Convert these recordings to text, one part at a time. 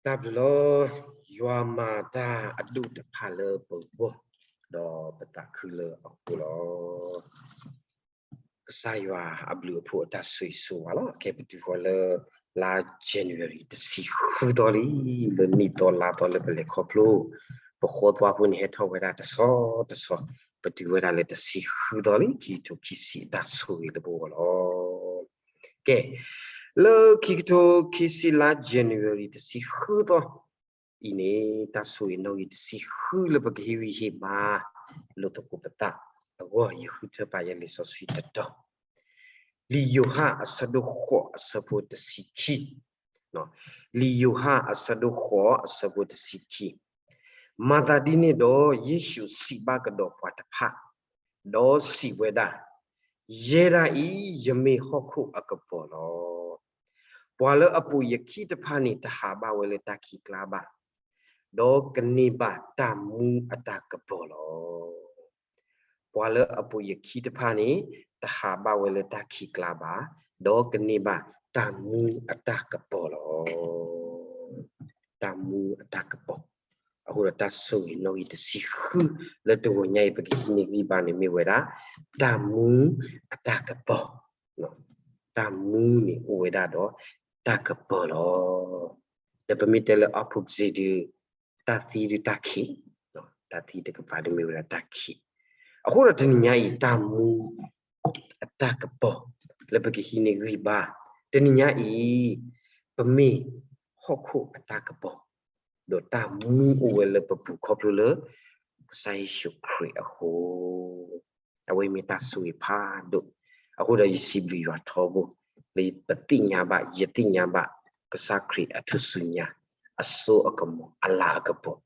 တၢ်ဘျုးလီၤ. ယွၤမၤတၢ်အဒိၣ်တဖၣ်လၢပဂီၢ်, ဒီးပသးခုလၢအဃိလီၤ. ကစၢ်ယွၤအဘျုးအဖှိၣ်အတၢ်ဆိၣ်ဂ့ၤဆိၣ်ဝါလီၤ. အခဲပတုၤဃီၤလၢ လါ January တဆံဃုသီလံ, လၢနံၣ်သီလါသီလၢပလဲၤခီဖျိ, ပဃီသီဖိန့ၣ်ဟဲထီၣ်ဝဲဒၣ်တဆီတဆီ, ပတုၤဝဲဒၣ်လၢတဆံဃုသီလံ, ခံကထိခံဆံအတၢ်ဆိၣ်ဂ့ၤလၢပဂီၢ်လီၤ. ကဲ, လၢခံကထိခံဆံလါ January တဆံဃုသီအံၤန့ၣ်, တၢ်ဆိၣ်ဂ့ၤနီၣ်ဂံၢ်တဆံဃုလၢပကဟ့ၣ်ဂံၢ်ဟ့ၣ်ဘါလိာ်သကိးပသးအဂီၢ်, ယဃုထၢပာ်ယဲလံာ်စီဆှံတတီၤ, လံာ်ယိၤဟၣ်အဆၢဒိၣ်ဃိးအဆၢဖိတဆံခံ, လံာ်ယိၤဟၣ်အဆၢဒိၣ်ဃိးအဆၢဖိတဆံခံ, မၤသးဒ်န့ၣ်ဒီး ယ့ၣ်ၡူးစံးဘၣ်ကဒီးပှၤတဖၣ်, ဒီးစံးဝဲဒၣ်, ယဲဒၣ်အံၤ ယမ့ၢ်ဟီၣ်ခိၣ်အကပီၤလီၤ. ပှၤလၢအပိာ်ယခံတဖၣ်န့ၣ် တဟးဘၣ်ဝဲလၢတၢ်ခံးကျါဘၣ်, ဒီးကန့ၢ်ဘၣ်တၢ်မူအတၢ်ကပီၤလီၤ. ပှၤလၢအပိာ်ယခံတဖၣ်န့ၣ် တဟးဘၣ်ဝဲလၢတၢ်ခံးကျါဘၣ်, ဒီးကန့ၢ်ဘၣ်တၢ်မူအတၢ်ကပီၤလီၤ. တၢ်မူအတၢ်ကပီၤ. အဃိဒီးတၢ်ဆိၣ်ဂ့ၤနီၣ်ဂံၢ်တဆံဃု လၢတဂီၤညါအံၤ ပကဟံးန့ၢ်ဂံၢ်ဘါန့ၣ်မ့ၢ်ဝဲဒၣ် တၢ်မူအတၢ်ကပီၤ. တၢ်မူန့ၣ်အိၣ်ဝဲဒၣ်ဒီးတၢ်ကပီၤလီၤ. ဒီးပမ့ၢ်တဲလၢ opposite ဒီး တၢ်သံဒီးတၢ်ခံး, တၢ်သံတကပၤဒီးမ့ၢ်ဝဲဒၣ်တၢ်ခံး. အဃိဒီးတနံၤညါအံၤ တၢ်မူအတၢ်ကပီၤ လၢပကဟံးန့ၢ်ဂံၢ်ဘါ တနံၤညါအံၤ ပမ့ၢ်ဟီၣ်ခိၣ်အတၢ်ကပီၤ, ဒီးတၢ်မူအိၣ်ဝဲလၢပပူၤခီဖျိလၢ ကစၢ်ယ့ၣ်ၡူးခရံာ်အဃိ, အဝဲမ့ၢ်တၢ်ဆိၣ်ဂ့ၤဖးဒိၣ်. အဃိဒီးယစံးဘျုးယွၤထီဘိ လၢပသ့ၣ်ညါဘၣ် ယသ့ၣ်ညါဘၣ် ကစၢ်ခရံာ်အထူၣ်စုညါ အစိအကမီၤ အလၤအကပီၤ,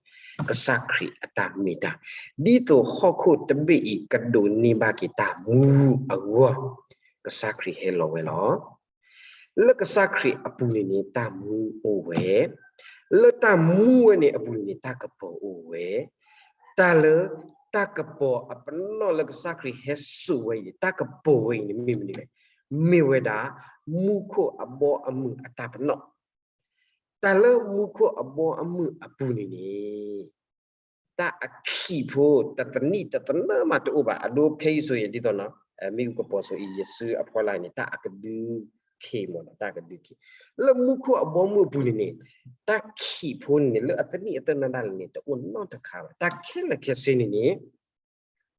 ကစၢ်ခရံာ်အတၢ်မ့ၢ်တၢ်, ဒ်သိးဟီၣ်ခိၣ်တဘ့ၣ်အံၤ ကဒိးန့ၢ်ဘၣ်က့ၤတၢ်မူအဂီၢ်, ကစၢ်ခရံာ်ဟဲလီၤဝဲလီၤ. လၢကစၢ်ခရံာ်အပူၤန့ၣ်န့ၣ် တၢ်မူအိၣ်ဝဲ, လၢတၢ်မူဝဲန့ၣ်အပူၤန့ၣ်န့ၣ် တၢ်ကပီၤအိၣ်ဝဲ, တၢ်လၢ တၢ်ကပီၤအပနီၣ်လၢကစၢ်ခရံာ်ဟဲစိာ်ဝဲအံၤန့ၣ် တၢ်ကပီၤဝဲအံၤန့ၣ်မ့ၢ်မနုၤလဲၣ်, မ့ၢ်ဝဲဒၣ် မူခိၣ်အဘီအမုၢ်အတၢ်ပနီၣ်. တၢ်လၢမူခိၣ်အဘီအမုၢ်အပူၤန့ၣ်န့ၣ် တၢ်အခံးဖိ တသနံၣ်တသနၢၣ်မးတအိၣ်ဘၣ်. အဒိခဲအံၤစိၤအံၤ ဒ်သိးနီၤ မ့ၣ်အူကပီၤစိၤအံၤ ယစုအဖီလာ်န့ၣ် တၢ်အကဒုခံးမ့ၢ်နီၤ တၢ်ကဒုခံး. လၢမူခိၣ်အဘီအမုၢ်အပူၤန့ၣ်န့ၣ် တၢ်ခံးဖိန့ၣ်န့ၣ် လၢအသနံၣ်အသနၢၣ်ဒၣ်လဲာ်န့ၣ် တအိၣ်နီတခါဘၣ်. တၢ်ခဲလၢာ်ခဲဆ့န့ၣ်န့ၣ်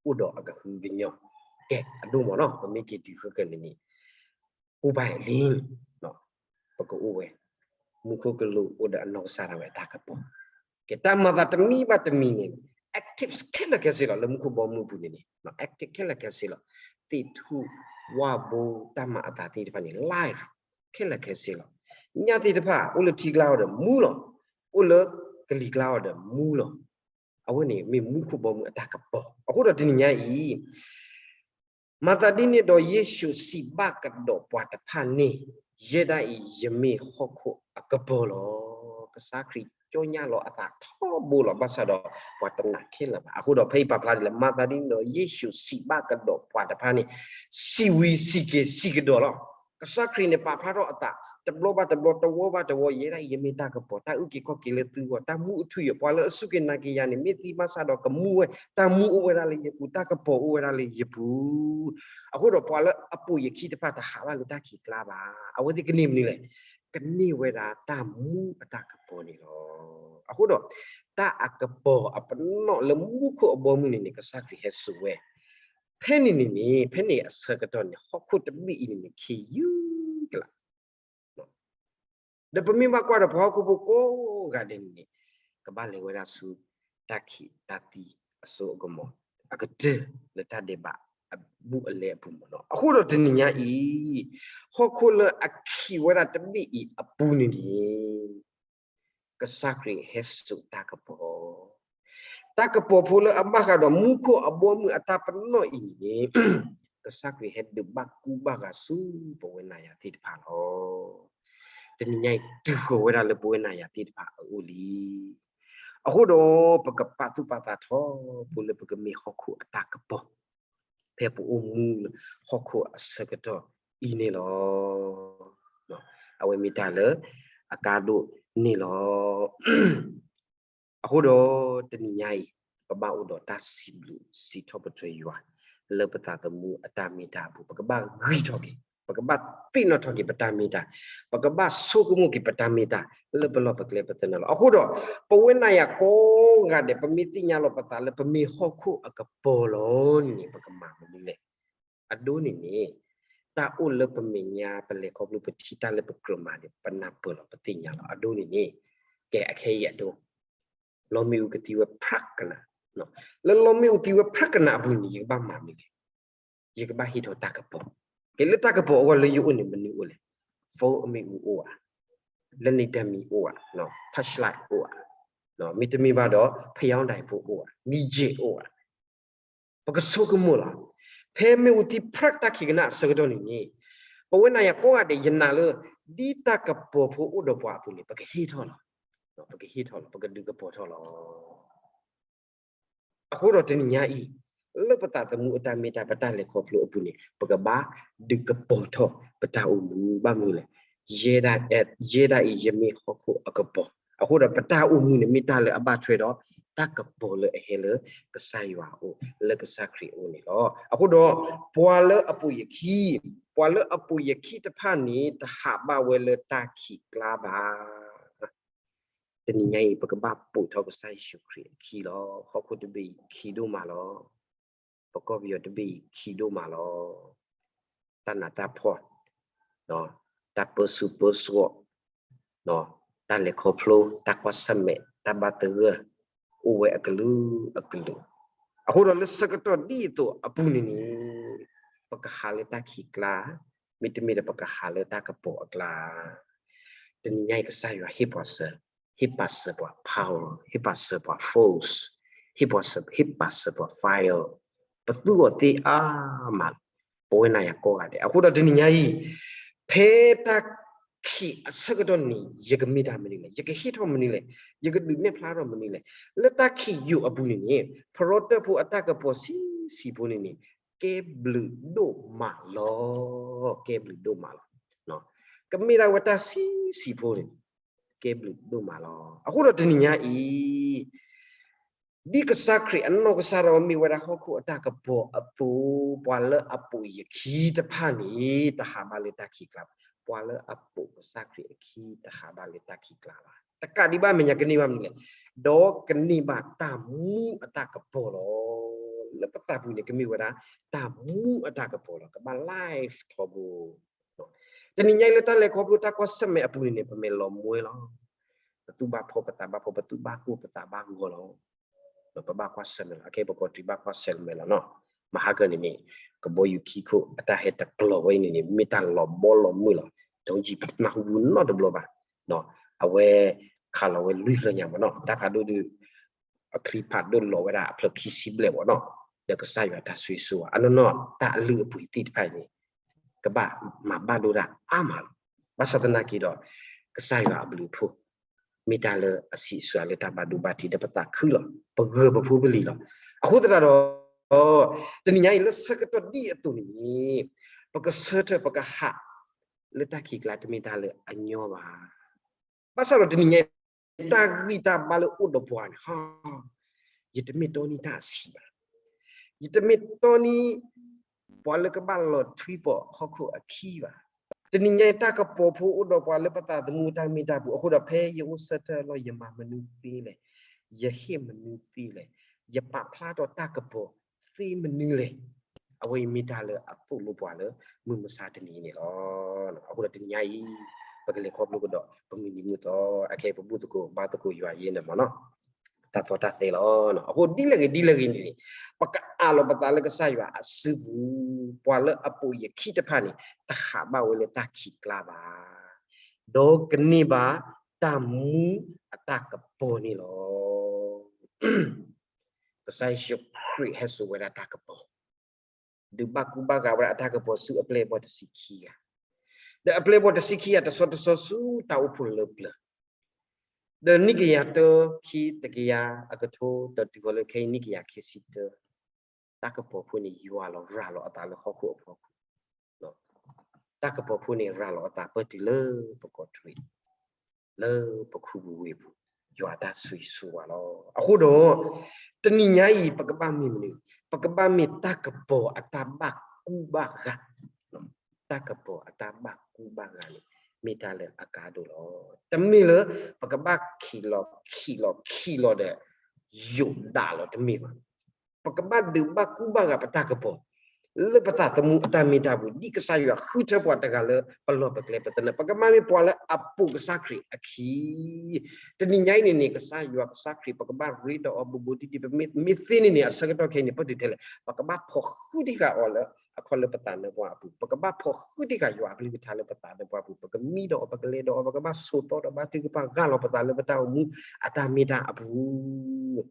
အိၣ်ဒီးအကဟုကညီၢ်. ကဲ အဒိၣ်မးနီၤ ပမ့ၢ်က့ၤတုၤဃီကန့ၣ်န့ၣ် ကိးဘၣ်လံ ပကအိၣ်ဝဲ မူခိၣ်ကလူးအိၣ်ဒီးအနီၢ်ကစၢ်ဒၣ်ဝဲအတၢ်ကပီၤ. ကဲ တၢ်မၤသးတမံၤဘၣ်တမံၤန့ၣ် active ခဲလၢာ်ခဲဆ့လီၤ. လၢမူခိၣ်ဘီမုၢ်အပူၤန့ၣ်န့ၣ် active ခဲလၢာ်ခဲဆ့လီၤ. သ့ၣ်ထူၣ် ဝၣ်ဘိ တၢ်မၤအသးသ့ၣ်တဖၣ်န့ၣ် live ခဲလၢာ်ခဲဆ့လီၤ. ညၣ်သ့ၣ်တဖၣ် အိၣ်လၢထံကျါအီၤဒီးမူလီၤ. အိၣ်လၢကလံၤကျါအီၤဒီးမူလီၤ. အဝဲန့ၣ်မ့ၢ်မူခိၣ်ဘီမုၢ်အတၢ်ကပီၤ. အဃိဒီးတနံၤညါအံၤ မၤသးဒ်န့ၣ်ဒီး ယ့ၣ်ၡူးစံးဘၣ်ကဒီးပှၤတဖၣ်န့ၣ်, ယဲဒၣ်အံၤ ယမ့ၢ်ဟီၣ်ခိၣ်အကပီၤလီၤ. ကစၢ်ခရံာ်ကၠီညါလီၤအသးထီဘိလီၤ. ဘၣ်ဆၣ်ဒီးပှၤတနာ်ခဲလၢာ်ဘၣ်. အဃိဒီးဖဲအံၤပာ်ဖျါဒ်လဲၣ်, မၤသးဒ်န့ၣ်ဒီး ယ့ၣ်ၡူးစံးဘၣ်ကဒီးပှၤတဖၣ်န့ၣ်, စံးဝံၤစံးက့ၤစံးကဒီးလီၤ. ကစၢ်ခရံာ်န့ၣ်ပာ်ဖျါထီၣ်အသး တဘျီဘၣ်တဘျီ တဝီဘၣ်တဝီ, ယဲဒၣ်အံၤ ယမ့ၢ်တၢ်ကပီၤ, တၢ်အုၣ်က့ၤခီၣ်က့ၤလၢသုဂီၢ်, တၢ်မူအထူအယိာ်, ပှၤလၢအစူၢ်က့ၤနာ်က့ၤယၤန့ၣ် မ့ၢ်သံဘၣ်ဆၣ်ဒီးကမူဝဲ, တၢ်မူအိၣ်ဝဲဒၣ်လၢယပူၤ, တၢ်ကပီၤအိၣ်ဝဲဒၣ်လၢယပူၤ. အဃိဒီးပှၤလၢအပိာ်ယခံတဖၣ်တဟးဘၣ်လၢတၢ်ခံးကျါဘၣ်. အဝဲသ့ၣ်ကန့ၢ်မနုၤလဲၣ်, ကန့ၢ်ဝဲဒၣ်တၢ်မူအတၢ်ကပီၤန့ၣ်လီၤ. အဃိဒီး တၢ်အကပီၤအပနီၣ်လၢမူခိၣ်အဘီအမုၢ်န့ၣ်န့ၣ် ကစၢ်ခရံာ်ဟဲစိာ်ဝဲ ဖဲန့ၣ်န့ၣ်န့ၣ် ဖဲန့ၣ်အဆၢကတီၢ်န့ၣ် ဟီၣ်ခိၣ်တဘ့ၣ်အံၤန့ၣ်န့ၣ် ခံးယူၤကလာ် ဒီးပမ့ၢ်ဘၣ်ကွၢ်ဒီးပှၤဟီၣ်ခိၣ်ဖိကိးဂၤဒဲးန့ၣ်န့ၣ် ကဘၣ်လဲၤဝဲဒၣ်ဆူ တၢ်ခံးတၢ်သံ အစိအကမီၤ အကတၢၢ်လၢတၢ်ဒဲးဘးအဘူးအလဲအပူၤမ့ၢ်နီၤ. အဃိဒီးတနံၤညါအံၤ ဟီၣ်ခိၣ်လၢအခံးဝဲဒၣ်တဘ့ၣ်အံၤအပူၤန့ၣ်န့ၣ် ကစၢ်ခရံာ်ဟဲစိာ်တၢ်ကပီၤ, တၢ်ကပီၤဖိလၢအဘၣ်ဃးဒီးမူခိၣ်အဘီအမုၢ်အတၢ်ပနီၣ်အံၤန့ၣ် ကစၢ်ခရံာ်ဟဲဒုးဘၣ်ကူဘၣ်ဂာ်ဆူပဝဲနၤယၤသ့ၣ်တဖၣ်လီၤ. တနံၤညါအံၤတုၤဃီၤဝဲဒၣ်လၢပဝဲနၤယၤသ့ၣ်တဖၣ်အအိၣ်လံ. အဃိဒီး ပကပာ်သူၣ်ပာ်သးထီဘိလၢပကမ့ၢ်ဟီၣ်ခိၣ်အတၢ်ကပီၤ ဖဲပအိၣ်မူလၢဟီၣ်ခိၣ်အဆၢကတီၢ်အံၤန့ၣ်လီၤ. အဝဲမ့ၢ်တၢ်လၢ အကါဒိၣ် န့ၣ်လီၤ. အဃိဒီးတနံၤညါအံၤ ပဘၣ်အိၣ်ဒီးတၢ်စံးဘျုးစံးထီၣ်ပတြၢၤယွၤ လၢပသးသမူအတၢ်မ့ၢ်တၢ်အပူၤ ပကဘၣ်ဂံၢ်ထီၣ်က့ၤ, ပကဘၣ်သ့ၣ်နီၣ်ထီၣ်က့ၤပတၢ်မ့ၢ်တၢ်, ပကဘၣ်ဆိကမိၣ်က့ၤပတၢ်မ့ၢ်တၢ် လၢပလီၢ်ပကျဲပသနၢၣ်လီၤ. အဃိဒီး ပဝဲနၤယၤကိးဂၤဒဲး ပမ့ၢ်သ့ၣ်ညါလီၤပသးလၢပမ့ၢ်ဟီၣ်ခိၣ်အကပီၤလီၤန့ၣ်န့ၣ် ပကမၤမနုၤလဲၣ်. အဒိန့ၣ်န့ၣ် တၢ်အိၣ်လၢပမဲာ်ညါ ပလဲၤခီဖျိ ပထံၣ်တၢ်လၢပကြၢးမၤန့ၣ် ပနၢ်ပၢၢ်လီၤပသ့ၣ်ညါလီၤ. အဒိန့ၣ်န့ၣ် ကဲအခဲအံၤအဒိ လီမ့ၣ်အူကသံဝဲဖြးကနၣ်, လၢလီမ့ၣ်အူသံဝဲဖြးကနၣ်အပူၤန့ၣ် ယကဘၣ်မၤမနုၤလဲၣ်. ယကဘၣ်ဟ့ၣ်ထီၣ်တၢ်ကပီၤ, ကဲလၢတၢ်ကပီၤအဂီၢ်လၢယအိၣ်န့ၣ် မနုၤအိၣ်လဲၣ်. ဖုန်းအမ့ၣ်အူအိၣ်ဧါ, လၢန့ၣ်တမံၤအိၣ်ဧါ, ဖျါရှလဲးအိၣ်ဧါ, မ့တမ့ၢ်ဘၣ်ဒီး ဖယီဒၣ်ဖိအိၣ်ဧါ, မံယ့ၢ်အိၣ်ဧါ. ပကဆိကမိၣ်လီၤ. ဖဲမ့ၣ်အူသံဖြးတၢ်ခံးကနၣ်အဆၢကတီၢ်န့ၣ်န့ၣ် ပဝဲနၤယၤကိးဂၤဒဲး ယနာ်လၢ ဒ်တၢ်ကပီၤဖိအိၣ်ဒီးပှၤအသိးန့ၣ် ပကဟ့ၣ်ထီၣ်လီၤ. ပကဟ့ၣ်ထီၣ်လီၤ, ပကဒုးကပီၤထီၣ်လီၤ. အဃိဒီးတနံၤညါအံၤ လၢပသးသမူအတၢ်မ့ၢ်တၢ် ပတၢ်လဲၤခီဖျိအပူၤန့ၣ် ပကဘၣ်ဒုးကပီၤထီၣ်ပတၢ်အိၣ်မူ ဘၣ်မနုၤလဲၣ်. ယဲဒၣ်အံၤ ယဲဒၣ်အံၤ ယမ့ၢ်ဟီၣ်ခိၣ်အကပီၤ. အဃိဒီးပတၢ်အိၣ်မူန့ၣ် မ့ၢ်တၢ်လၢအဘၣ်ထွဲဒီး တၢ်ကပီၤလၢအဟဲလၢကစၢ်ယွၤအအိၣ်, လၢကစၢ်ခရံာ်အအိၣ်န့ၣ်လီၤ. အဃိဒီး ပှၤလၢအပိာ်ယခံ, ပှၤလၢအပိာ်ယခံတဖၣ်န့ၣ် တဟးဘၣ်ဝဲလၢတၢ်ခံးကျါဘၣ်. တနံၤညါအံၤ ပကဘၣ်ပိာ်ထီၣ်ကစၢ်ယ့ၣ်ၡူးခရံာ်အခံလီၤ. ဟီၣ်ခိၣ်တဘ့ၣ်အံၤခံဒိၣ်မးလီၤ. ပကီၢ်ပယီၤတဘ့ၣ်အံၤခံဒိၣ်မးလီၤ. တၢ်နးတၢ်ဖှီၣ်, တၢ်ပၢဆူၣ်ပၢစိး, တၢ်လဲၤခီဖျိ, တၢ်ကွၢ်ဆၢၣ်မဲာ်, တၢ်ဘၣ်သဂၢၢ်, အိၣ်ဝဲအကလုာ်ကလုာ်. အဃိဒီးလၢဆၢကတီၢ်ဒ်အသိးအပူၤန့ၣ်န့ၣ် ပကဟးလၢတၢ်ခံးကျါ, မ့တမ့ၢ်ဒီးပကဟးလၢတၢ်ကပီၤအကျါ. တနံၤညါအံၤကစၢ်ယွၤဟ့ၣ်ပှၤစၢၤ, ဟ့ၣ်ပာ်စၢၤပှၤ power, ဟ့ၣ်ပာ်စၢၤပှၤ force, ဟ့ၣ်ပှၤစၢၤ, ဟ့ၣ်ပာ်စၢၤပှၤ fire, ပသူအီၤသ့အါမးလီၤ. ပဝဲနၤယၤကိးဂၤဒဲး အဃိဒီးတနံၤညါအံၤ ဖဲတၢ်ခံးအဆၢကတီၢ်န့ၣ် ယကမ့ၢ်တၢ်မနုၤလဲၣ်, ယကဟ့ၣ်ထီၣ်မနုၤလဲၣ်, ယကဒုးနဲၣ်ဖျါထီၣ်မနုၤလဲၣ်. လၢတၢ်ခံးယိာ်အပူၤန့ၣ်န့ၣ် ဖရီတၢၣ်ဖိအတၢ်ကပီၤဆံးဆံးဖိန့ၣ်န့ၣ် ကဲဘျုးဒိၣ်မးလီၤ. ကဲဘျုးဒိၣ်မးလီၤ. ကမ့ၢ်ဒၣ်ဝဲတၢ်ဆံးဆံးဖိန့ၣ် ကဲဘျုးဒိၣ်မးလီၤ. အဃိဒီးတနံၤညါအံၤ ဒ်ကစၢ်ခရံာ်အနီၢ်ကစၢ်ဒၣ်ဝဲမ့ၢ်ဝဲဒၣ်ဟီၣ်ခိၣ်အတၢ်ကပီၤအသိး, ပှၤလၢအပိာ်ယခံတဖၣ်န့ၣ် တဟးဘၣ်လၢတၢ်ခံးကျါဘၣ်. ပှၤလၢအပိာ်ကစၢ်ခရံာ်အခံ တဟးဘၣ်လၢတၢ်ခံးကျါဘၣ်. တကးဒံးဘၣ် မဲာ်ညါကန့ၢ်ဘၣ်မနုၤလဲၣ်, ဒီးကန့ၢ်ဘၣ်တၢ်မူအတၢ်ကပီၤလီၤ. လၢပသးပူၤန့ၣ် ကမ့ၢ်ဝဲဒၣ် တၢ်မူအတၢ်ကပီၤလီၤ. ကဘၣ် life ထီဘိ တနံၤညါအံၤလၢတၢ်လဲၤခီဖျိတၢ်ကွၢ်ဆၢၣ်မဲာ်အပူၤန့ၣ်န့ၣ် ပမဲာ်လီၤမွဲလီၤ. ပသူၣ်ဘၣ်ဖှီၣ်ပသးဘၣ်ဖှီၣ်, ပသူၣ်ဘၣ်ကိၢ်ပသးဘၣ်ဂီၤလီၤ. ပဘၣ်ကွၢ်ဆၢၣ်မဲာ်လီၤ. အခဲအံၤပကီၢ်သူလ့ၤဘၣ်ကွၢ်ဆၢၣ်မဲာ်လီၤနီၤ. မဟါကၢန့ၣ်န့ၣ် ကဘီယူၤခံခိၣ်အတၢ်ဟဲတကျိၤဝဲအံၤန့ၣ်န့ၣ် မ့ၢ်တၢ်လီၤဘီလီၤမုၢ်လီၤ. ဒ်ယနၢ်ဟူပူၤနီတဘျီဘၣ်. အဝဲခးလီၤဝဲလွံၢ်ဖျၢၣ်ညါမ့ၢ်နီၤ. တၢ်ဖးဒိၣ်ဒုး အချံဖးဒိၣ်လီၤဝဲဒၣ်အဖျၢၣ်ခံဆံဘျဲၣ်မ့ၢ်နီၤ. ဒီးကစၢ်ယွၤတၢ်ဆိၣ်ဂ့ၤဆိၣ်ဝါ အနီၢ်နီၢ်တၢ်အလုၢ်အပှ့ၤသ့ၣ်တဖၣ်အံၤန့ၣ် ကဘၣ်မၤဘၣ်ဒိဒၣ်အါမးလီၤ. ဘၣ်ဆၣ်သနာ်က့ဒီး ကစၢ်ယွၤအဘျုးအဖှိၣ် မ့ၢ်တၢ်လၢအဆံးအစှၤလၢတၢ်ဘၣ်ဒိဘၣ်ထံးဒီးပသးခုလီၤ. ပဂၢၢ်ပဖိပလံၤလီၤ. အဃိသတးဒီး တနံၤညါအံၤလၢဆၢကတီၢ်ဒ်အသိးန့ၣ်န့ၣ် ပကဆၢထၢၣ်ပကဟး လၢတၢ်ခံးကျါတမ့ၢ်တၢ်လၢအညီဘၣ်. ဘၣ်ဆၣ်ဒီးတနံၤညါအံၤ တၢ်ဂံၢ်တၢ်ဘါလၢအိၣ်ဒီးပှၤန့ၣ် ဟါ ယတမ့ၢ်တီန့ၢ်တၢ်အဆံးဘၣ်. ယတမ့ၢ်တီန့ၢ် ပှၤလၢကဘၣ်လီၤထွံပီၤဟီၣ်ခိၣ်အခံဘၣ်. တနံၤညါအံၤတၢ်ကပီၤဖိအိၣ်ဒီးပှၤလၢပသးသမူတၢ်မ့ၢ်တၢ်ပူၤ အဃိဒီးဖဲယအိၣ်ဆၢထၢၣ်အလီၢ် ယမၤမနုၤသ့လဲၣ်, ယဟ့ၣ်မနုၤသ့လဲၣ်, ယပာ်ဖျါထီၣ်တၢ်ကပီၤသ့မနုၤလဲၣ်. အဝဲအံၤမ့ၢ်တၢ်လၢအသိၣ်လိပှၤလၢ မုၢ်မဆါတနံၤအံၤန့ၣ်လီၤ. အဃိဒီးတနံၤညါအံၤ ပကလဲၤခီဖျိကဒီး ပမုၢ်နံၤမုၢ်သီ အခဲအံၤပဘူၣ်သကိးဘါသကိးယွၤယဲန့ၣ်မ့ၢ်နီၤ. တၢ်သီတၢ်သဲလီၤ. အဃိဒ်လဲၣ်ဂ့ၤဒ်လဲၣ်ဂ့ၤန့ၣ် ပကအးလီၤပသးလၢကစၢ်ယွၤအစုပူၤ, ပှၤလၢအပိာ်ယခံတဖၣ်န့ၣ် တဟးဘၣ်ဝဲလၢတၢ်ခံးကျါဘၣ်, ဒီးကန့ၢ်ဘၣ်တၢ်မူအတၢ်ကပီၤန့ၣ်လီၤ. ကစၢ်ယ့ၣ်ၡူးခရံာ်ဟဲစိာ်ဝဲဒၣ်တၢ်ကပီၤ, ဒုးဘၣ်ကူဘၣ်ဂာ်ဝဲဒၣ်အတၢ်ကပီၤဆူအပျဲၢ်အဘီၣ်တဆံခံဂၤ, ဒီးအပျဲၢ်အဘီၣ်တဆံခံဂၤ တဆီတဆီဆူတၢ်အိၣ်ဖှိၣ်လၢပျၢၤ, ဒီးနံၣ်ကယၤတၢ ခံ တကယၤအကထိ ဒီးတုၤဃီၤလၢခဲအံၤနံၣ်ကယၤခံဆံတၢ, တၢ်ကပီၤဖိန့ၣ် ယွၤလီၤရၤလီၤအသးလၢဟီၣ်ခိၣ်အဖီခိၣ်, တၢ်ကပီၤဖိန့ၣ် ရၤလီၤအသးပၢၢ်တုၤလၢပကီၢ်တရံး လၢပခူပဝ့ၢ်ပူၤ, ယွၤအတၢ်ဆိၣ်ဂ့ၤဆိၣ်ဝါလီၤ. အဃိဒီး တနံၤညါအံၤ ပကဘၣ်မ့ၢ်မနုၤ, ပကဘၣ်မ့ၢ်တၢ်ကပီၤအတၢ်ဘၣ်ကူဘၣ်ဂာ်, တၢ်ကပီၤအတၢ်ဘၣ်ကူဘၣ်ဂာ်န့ၣ် မ့ၢ်တၢ်လၢအကါဒိၣ်လီၤ. တမ့ၢ်လၢ ပကဘၣ်ခံးလီၤခံးလီၤခံးလီၤဒီး ယိာ်ဒၣ်လီၤ, တမ့ၢ်ဘၣ်. ပကဘၣ်ဒုးဘၣ်ကူဘၣ်ဂာ်ပတၢ်ကပီၤ လၢပသးသမူအတၢ်မ့ၢ်တၢ်ပူၤ ဒ်ကစၢ်ယွၤဃုထၢပှၤတဂၤလၢပလီၢ်ပကျဲပသနၢၣ်, ပကဘၣ်မ့ၢ်ပှၤလၢအပိာ်ကစၢ်ခရံာ်အခံ. တနံၤညါအံၤန့ၣ်န့ၣ် ကစၢ်ယွၤကစၢ်ခရံာ် ပကဘၣ်ရ့ဒီးအီၤဘူးဘူးတံၢ်တံၢ်, ပမ့ၢ်သ့န့ၣ်န့ၣ် အဆၢကတီၢ်ခဲအံၤန့ၣ် ပတုာ်ထဲလဲၣ်, ပကဘၣ်ဖီၣ်ဃုတံၢ်ဃာ်အီၤလၢ အခီလၢပသးနၢပှၤအပူၤ, ပကဘၣ်ဖီၣ်ဃုတံၢ်ဃာ်ယွၤအကလုၢ်ကထါလၢပသးနၢပှၤအပူၤ, ပကမံဒီးအီၤ ပကလဲၤဒီးအီၤ ပကဘၣ်ဆိးသီဒီးဘါထုကဖၣ် ဂၢ်လီၤပသးလၢပတၢ်အိၣ်မူအတၢ်မ့ၢ်တၢ်အပူၤ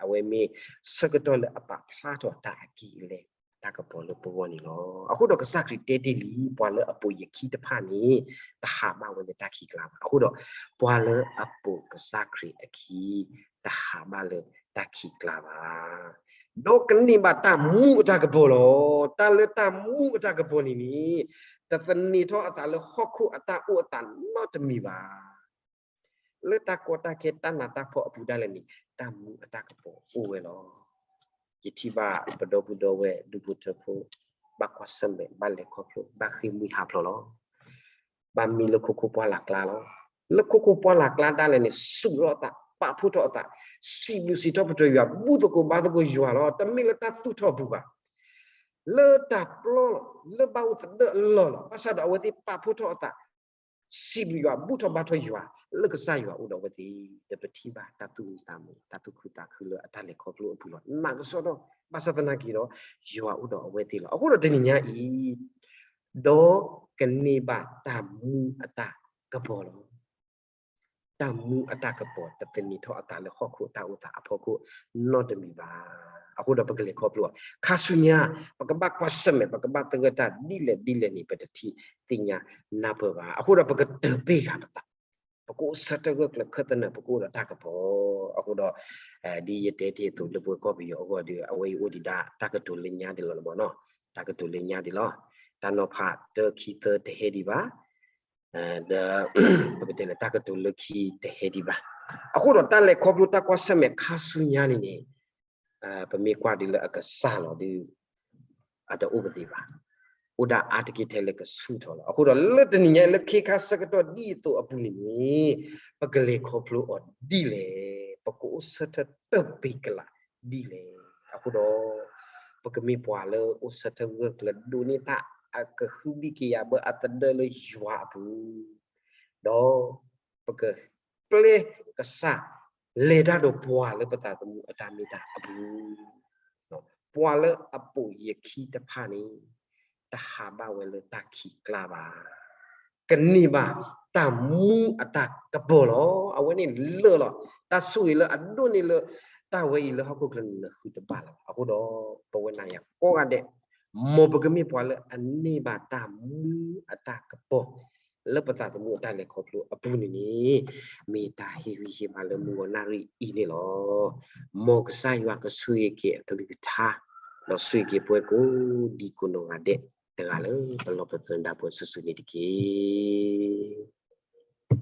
အဝဲမ့ၢ်ဆၢကတီၢ်လၢအပာ်ဖျါထီၣ်တၢ်အကံၢ်အလဲ တၢ်ကပီၤလၢပဂီၢ်န့ၣ်လီၤ. အဃိဒီးကစၢ်ခရံာ်တဲတ့ၢ်လံ ပှၤလၢအပိာ်ယခံတဖၣ်န့ၣ် တဟးဘၣ်ဝဲလၢတၢ်ခံးကျါဘၣ်. အဃိဒီး ပှၤလၢအပိာ်ကစၢ်ခရံာ်အခံ တဟးဘၣ်လၢတၢ်ခံးကျါဘၣ်. ဒီးကန့ၢ်ဘၣ်တၢ်မူအတၢ်ကပီၤလီၤ. တၢ်လၢတၢ်မူအတၢ်ကပီၤန့ၣ်န့ၣ် တသန့ၤထီၣ်အသးလၢဟီၣ်ခိၣ်အတၢ်အိၣ်အသးနီတမံၤဘၣ်. လၢတၢ်ကီတၢ်ခဲတၢ်နးတၢ်ဖှီၣ်အပူၤဒၣ်လဲာ်န့ၣ် တၢ်မူအတၢ်ကပီၤအိၣ်ဝဲလီၤ. ယထံၣ်ဘၣ်ပဒီပုၢ်ဒီဝဲၢ်ဒူဖိထၢဖိ ဘၣ်ကွၢ်ဆၢၣ်မဲာ် ဘၣ်လဲၤခီဖျိ ဘၣ်ဃ့ၢ်မှံဟးဖျိးလီၤ. ဘၣ်မံလၢခိခိၣ်ပှၢ်လၢ်ကျါလီၤ. လၢခိခိၣ်ပှၢ်လၢ်ကျါဒၣ်လဲာ်န့ၣ် စူးလီၤအသး ပာ်ဖှိၣ်ထီၣ်အသး စံးဘျုးစံးထီၣ်ပတြၢၤယွၤ ဘူၣ်သကိးဘါသကိးယွၤလီၤ. တမ့ၢ်လၢတၢ်သူၣ်ထီၣ်အပူၤဘၣ်. လၢတၢ်ပျီလီၤ လၢဘၣ်အိၣ်သဒၢအလီၢ်လီၤ. ဘၣ်ဆၣ်ဒီးအဝဲသ့ၣ်ပာ်ဖှိၣ်ထီၣ်အသး စံးဘျုးယွၤ ဘူၣ်ထီၣ်ဘါထီၣ်ယွၤ လၢကစၢ်ယွၤအိၣ်ဒီးအဝဲသ့ၣ် ဒီးပထံၣ်ဘၣ်တၢ်သူၣ်မံသးမုာ် တၢ်သူၣ်ခုသးခုလၢအတၢ်လဲၤခီဖျိအပူၤလီၤ. နာ်ကစီဒီ ဘၣ်ဆၣ်သနာ်က့ဒီး ယွၤအိၣ်ဒီးအဝဲသ့ၣ်လီၤ. အဃိဒီးတနံၤညါအံၤ ဒီးကန့ၢ်ဘၣ်တၢ်မူအတၢ်ကပီၤလီၤ. တၢ်မူအတၢ်ကပီၤ တသန့ၤထီၣ်အသးလၢဟီၣ်ခိၣ်တၢ်အိၣ်သးအဖီခိၣ်နီတမံၤဘၣ်. အဃိဒီးပကလဲၤခီဖျိအီၤ ခါဆူညါ ပကဘၣ်ကွၢ်ဆၢၣ်မဲာ် ပကဘၣ်သဂၢၢ်တၢ်ဒ်လဲၣ်ဒ်လဲၣ်န့ၣ် ပတထံၣ်သ့ၣ်ညါနၢ်ပၢၢ်ဘၣ်. အဃိဒီးပကတၢၢ်ပ့ၢ်ဃာ်ပသး ပကအိၣ်ဆၢထၢၣ်ဂၢၢ်ကျၢၤခၢၣ်သနၢၣ် ပကအိၣ်ဒီးတၢ်ကပီၤ. အဃိဒီး ဒ်ယတဲတ့ၢ်အသိးလၢပဝဲကီၢ်ပယီၤအဂီၢ်ဒီး အဝဲအံၤအိၣ်ဒံးဒၣ်တၢ်ကတိၤလၢညါဒံးလီၤမ့ၢ်နီၤ. တၢ်ကတိၤလၢညါဒံးလီၤ. တၢ်နီၤဖးတၢခံသၢတဟဲဒံးဘၣ်. ဒီး ပကတဲလၢတၢ်ကတိၤလၢခံတဟဲဒံးဘၣ်. အဃိဒီးတၢ်လဲၤခီဖျိတၢ်ကွၢ်ဆၢၣ်မဲာ်ခါဆူညါန့ၣ်န့ၣ် ပမ့ၢ်ကွၢ်ဒ်လၢအကစၢ်လီၤဒီး အတအိၣ်ပသ့ဘၣ်. အိၣ်ဒၣ်အါတက့ၢ်ထဲလၢကဆူၣ်ထီၣ်လီၤ. အဃိဒီးလၢတနံၤညါအံၤလၢခ့ခါဆၢကတီၢ်ဒ်အသိးအပူၤန့ၣ်န့ၣ် ပကလဲၤခီဖျိအီၤဒ်လဲၣ်, ပကအိၣ်ဆၢထၢၣ်တၢၢ်ပ့ၤကလးဒ်လဲၣ်. အဃိဒီး ပကမ့ၢ်ပှၤလၢအိၣ်ဆၢထၢၣ်ဂၢၢ်ကျၢၤဒိးန့ၢ်တၢ်အကဟုဘံၣ်က့ၤယၤဘၢအသဒၢလၢယွၤအပူၤ, ဒီး ပကပျဲကစၢ် လဲၤတၢ်ဒီးပှၤလၢပသးသမူအတၢ်မ့ၢ်တၢ်အပူၤ, ပှၤလၢအပိာ်ယခံတဖၣ်န့ၣ် တဟးဘၣ်ဝဲလၢတၢ်ခံးကျါဘၣ်. ကန့ၢ်ဘၣ်တၢ်မူအတၢ်ကပီၤလီၤ. အဝဲန့ၣ်လၢာ်လီၤ. တၢ်ဆိၣ်ဂ့ၤလၢအဒိၣ်န့ၢ်လၢ တၢ်ဝဲအံၤလၢဟီၣ်ခိၣ်ချၢန့ၣ် နဃုတဘၣ်လၢၤဘၣ်. အဃိဒီး ပဝဲနၤယၤကိးဂၤဒဲး မ်ပကမ့ၢ်ပှၤလၢအန့ၢ်ဘၣ်တၢ်မူအတၢ်ကပီၤ လၢပသးသမူအတၢ်လဲၤခီဖျိအပူၤန့ၣ်န့ၣ် မ့ၢ်တၢ်ဟ့ၣ်ဂံၢ်ဟ့ၣ်ဘါလၢမုၢ်ဂီၤနၣ်ရံၣ်အံၤန့ၣ်လီၤ. မ်ကစၢ်ယွၤကဆိၣ်ဂ့ၤက့ၤအကလုၢ်ကထါ ဒီးဆိၣ်ဂ့ၤက့ၤပဝဲကိးဒံကိးနီၢ်ဂၤဒဲးတဂၤလၢပလီၢ်ပသနၢၣ်ဒၣ်ပှၤစုာ်စုာ်န့ၣ်တက့ၢ်.